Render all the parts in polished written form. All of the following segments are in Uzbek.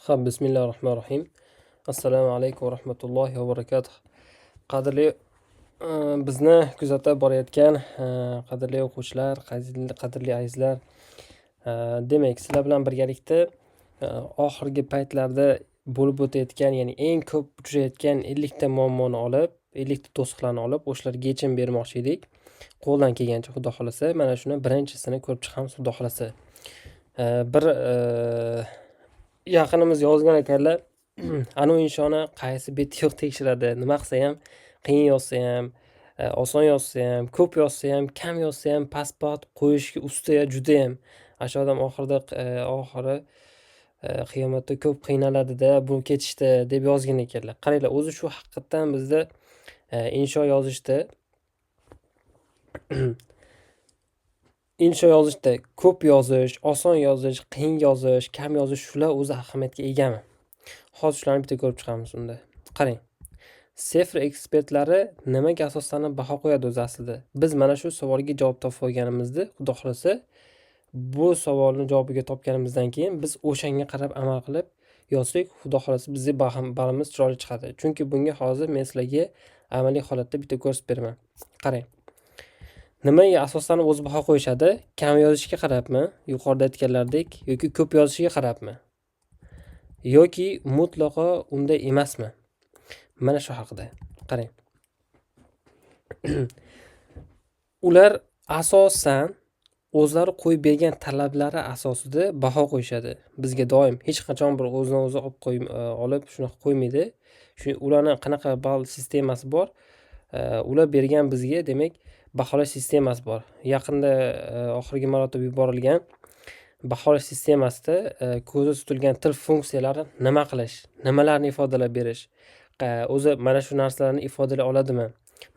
Xo'p, bismillahir-rohmanir-rohim. Assalomu alaykum va rahmatullohi va barakatuh. Qadrli bizni kuzatib borayotgan qadrli o'quvchilar, qadrli azizlar. Demak, sizlar bilan birgalikda oxirgi paytlarda bo'lib o'tayotgan, ya'ni eng ko'p uchrayotgan 50 ta muammoni olib, 50 ta to'siqlarni olib, o'shalarga yechim bermoqchi edik. Qo'ldan kelgancha, Xudo xolasa, mana shuni birinchisini ko'rib chiqamiz, Xudo xolasa. Bir yaqinimiz yozgan ekanlar, anavi inshoni qaysi beti yo'q tekshiradi, nima qilsa ham, qiyin yozsa ham, oson yozsa ham, ko'p yozsa ham, kam yozsa ham pasport qo'yishga usta judayam. Ana shu odam oxirida oxiri qiyomatda ko'p qiynaladida bu ketishda, deb yozgan ekanlar. Qaranglar, o'zi shu haqiqatdan bizda insho yozishda ko'p yozish, oson yozish, qiyin yozish, kam yozish, shular o'zi ahamiyatga egami? Hozir shularni bitta ko'rib chiqamiz unda. Qarang. CEFR ekspertlari nimaga asoslanib baho qo'yadi o'zi aslida? Biz mana shu savolga javob topib olganimizda, Xudo xolasa, bu savolni javobiga topganimizdan keyin biz o'shanga qarab amal qilib yozsak, Xudo xolasa, bizni balimiz chiroyli chiqadi. Chunki bunga hozir men sizlarga amaliy holatda bitta ko'rsatib beraman. Qarang. Nimaga asoslanib o'zi baho qo'yishadi? Kam yozishga qarabmi, yuqorida aytganlardek, yoki ko'p yozishiga qarabmi? Yoki mutlaqo unday emasmi? Mana shu haqida. Qarang. Ular asosan o'zlari qo'yib bergan talablari asosida baho qo'yishadi. Bizga doim hech qachon bir o'zidan o'zi olib qo'y olib shunaqa qo'ymaydi. Shu ularni qanaqa ball sistemasi bor, ular bergan bizga, demak, baholash sistemasi bor. Yaqinda oxirgi marotaba yuborilgan baholash sistemasida ko'zda tutilgan til funksiyalari nima qilish, nimalarni ifodalab berish, o'zi mana shu narsalarni ifodalay oladimi?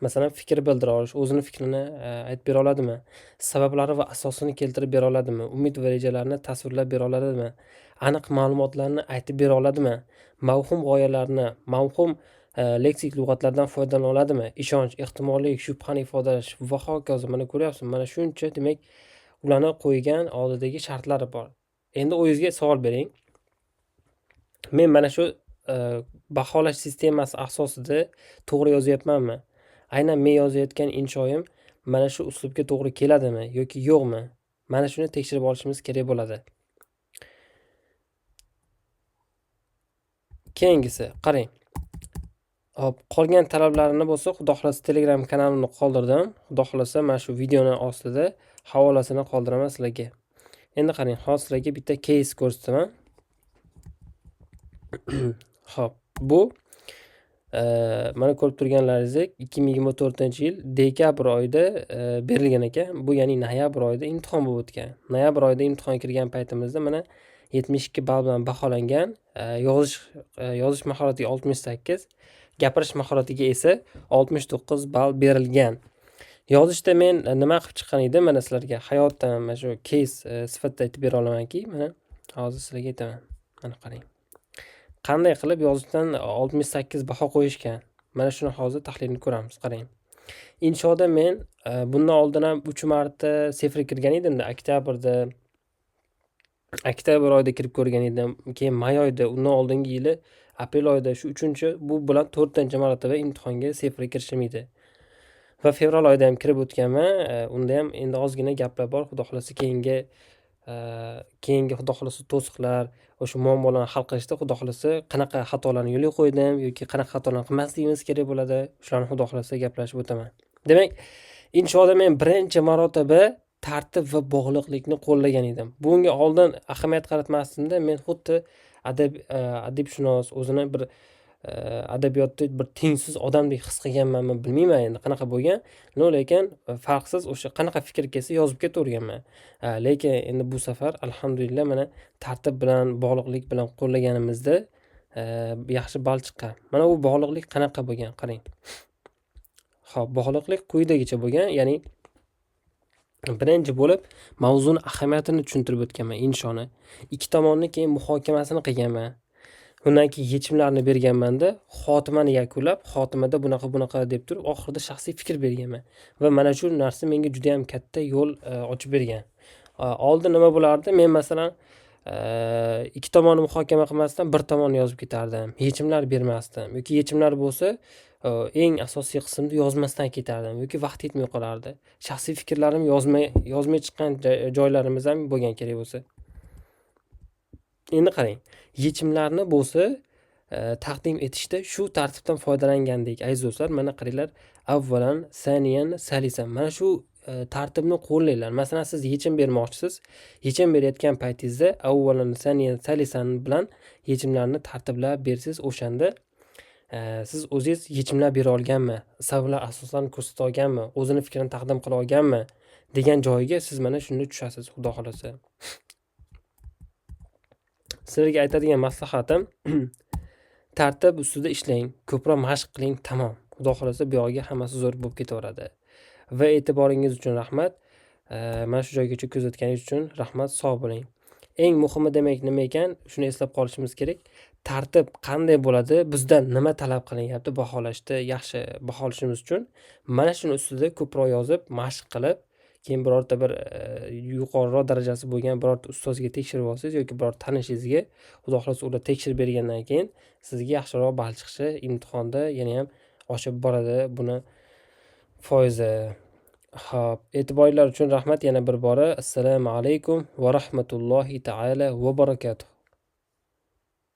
Masalan, fikr bildira olish, o'zini fikrini aytib bera oladimi? Sabablari va asosini keltirib bera oladimi? Umid va rejalarni tasvirlab bera oladimi? Aniq ma'lumotlarni aytib bera oladimi? Mavhum g'oyalarni, mavhum leksik lug'atlardan foydalana oladimi? Ishonch, ehtimollik, shubhani ifodalash va hokazo. Mana ko'ryapsizmi? Mana shuncha, demak, ularni qo'ygan oldidagi shartlari bor. Endi o'zingizga savol bering. Men mana shu baholash sistemasi asosida to'g'ri yozyapmanmi? Aynan men yozayotgan inshoyim mana shu uslubga to'g'ri keladimi yoki yo'qmi? Mana shuni tekshirib olishimiz kerak bo'ladi. Keyingisi, qarang. Hop, qolgan talablarini bo'lsa, Xudo xolasa, Telegram kanalimni qoldirdim. Xudo xolasa, mana shu videoni ostida havolasini qoldiraman sizlarga. Endi qarang, hozir sizlarga bitta case ko'rsataman. Xo'p, bu mana ko'rib turganlaringizdek 2024-yil dekabr oyida berilgan ekan. Bu ya'ni noyabr oyida imtihon bo'lib o'tgan. Noyabr oyida imtihon kirgan paytimizda mana 72 ball bilan baholangan. Yozish mahoratiga 68, gapirish mahoratiga esa 69 ball berilgan. Yozishda men nima qilib chiqqan edim? Mana sizlarga hayotdan mana shu case sifatida aytib bera olamanki, mana hozir sizlarga aytaman. Mana qarang. Qanday qilib yozishdan 68 baho qo'yishgan? Mana shuni hozir tahlilini ko'ramiz. Qarang. Inshoda men bundan oldin ham 3 marta CEFRga kirgan edimda, oktyabr oyida kirib ko'rgan edim. Keyin may oyida, undan oldingi yili aprel oyida, shu 3-, bu bilan 4-marotaba imtihonga CEFRga kirishim edi. Va fevral oyida ham kirib o'tganman. Unda ham endi ozgina gaplar bor. Xudo xolasa, keyingi Xudo xolasa to'siqlar, o'sha muammolarni hal qilishda, Xudo xolasa, qanaqa xatolarni yo'lga qo'ydim yoki qanaqa xatolarni qilmasligimiz kerak bo'ladi, shularni, Xudo xolasa, gaplashib o'taman. Demak, inshoda men birinchi marotaba tartib va bog'liqlikni qo'llagan edim. Bunga oldin ahamiyat qaratmasdimda, men xuddi adibshunos, o'zini bir adabiyotda bir tengsiz odamdek his qilganmanmi, bilmayman endi qanaqa bo'lgan. No, lekin farqsiz o'sha qanaqa fikr kelsa yozib ketaverganman. Lekin endi bu safar, alhamdulillah, mana tartib bilan, bog'liqlik bilan qo'llaganimizda yaxshi ball chiqqan. Mana u bog'liqlik qanaqa bo'lgan, qarang. Xo'p, bog'liqlik quyidagicha bo'lgan, ya'ni birinchi bo'lib mavzuni ahamiyatini tushuntirib o'tganman, inshoni. Ikki tomonni keyin muhokamasini qilganman. Undan keyin yechimlarni berganmanda, xotimani yakunlab, xotimada bunaqa bunaqa deb turib, oxirida shaxsiy fikr berganman. Va mana shu narsa menga juda ham katta yo'l ochib bergan. Oldin nima bo'lardi? Men, masalan, Ikki tomonni muhokama qilmasdan bir tomonni yozib ketardim, yechimlar bermasdim yoki yechimlar bo'lsa, eng asosiy qismni yozmasdan ketardim yoki vaqt yetmay qolardi. Shaxsiy fikrlarimni yozmay chiqqan joylarimiz ham bo'lgan kerak bo'lsa. Endi qarang, yechimlarni bo'lsa taqdim etishda shu tartibdan foydalangandik, aziz do'stlar. Mana qaranglar, avvalan, saniyan, salisan. Mana shu tartibni qo'llanglar. Masalan, siz yechim bermoqchisiz. Yechim berayotgan paytingizda avvalan, saniyan, salisan bilan yechimlarni tartiblab bersangiz, o'shanda siz o'zingiz yechimlar bera olganmi, sabablar, asoslarni ko'rsata olganmi, o'zini fikrini taqdim qila olganmi degan joyiga siz mana shunda tushasiz, xudo xohlasa. Sizlarga aytadigan maslahatim: tartib ustida ishlang, ko'proq mashq qiling, tamom. Xudo xohlasa, bu yog'iga hammasi zo'r bo'lib ketaveradi. Va e'tiboringiz uchun rahmat. Mana shu joygacha kuzatganingiz uchun rahmat, sog' bo'ling. Eng muhimi, demak, nima ekan? Shuni eslab qolishimiz kerak. Tartib qanday bo'ladi? Bizdan nima talab qilinyapti baholashda yaxshi baho olishimiz uchun? Mana shuni ustida ko'proq yozib, mashq qilib, keyin birorta bir yuqoriroq darajasi bo'lgan birorta ustozga tekshirib olsangiz yoki biror tanishingizga, xudo xohlasa, ular tekshirib bergandan keyin sizga yaxshiroq ball chiqishi imtihonda yanayam oshib boradi buni foizi. Xo'p, e'tiboringlar uchun rahmat yana bir bora. Assalomu alaykum va rahmatullohi taala va barakatuh.